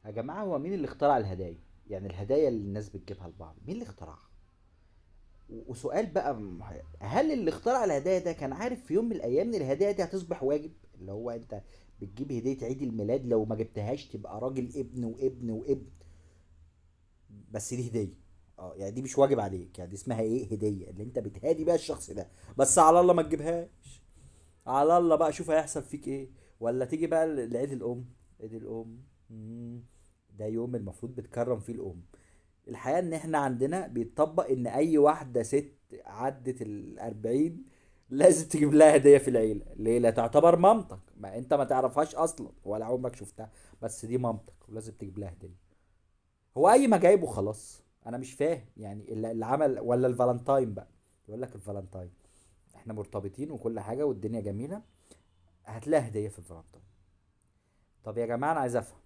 يا جماعة، هو مين اللي اخترع الهدايا؟ يعني الهدايا اللي الناس بتجيبها لبعض مين اللي اخترعها؟ وسؤال بقى، هل اللي اخترع الهدايا ده كان عارف في يوم من الأيام إن الهدايا دي هتصبح واجب؟ اللي هو أنت بتجيب هدية عيد الميلاد، لو ما جبتهاش تبقى راجل ابن وابن وابن، بس دي هدية. يعني دي مش واجب عليك، يعني دي اسمها ايه؟ هدية اللي انت بتهادي بيها الشخص ده، بس على الله ما تجيبهاش، على الله بقى شوف هيحصل فيك ايه. ولا تيجي بقى لعيد الام. عيد الام، مم، ده يوم المفروض بتكرم فيه الام. الحقيقة ان احنا عندنا بيتطبق ان اي واحدة ست عدت 40 لازم تجيب لها هدية في العيلة. ليه؟ لا تعتبر مامتك، ما انت ما تعرفهاش اصلا ولا عمرك شفتها، بس دي مامتك ولازم تجيب لها هدية. هو اي ما جايبه خلاص، انا مش فاهم يعني اللي عمل. ولا الفالنتاين بقى، يقول لك الفالنتاين احنا مرتبطين وكل حاجة والدنيا جميلة، هتلاقي هدية في الفالنتاين. طب يا جماعة انا عايز افهم،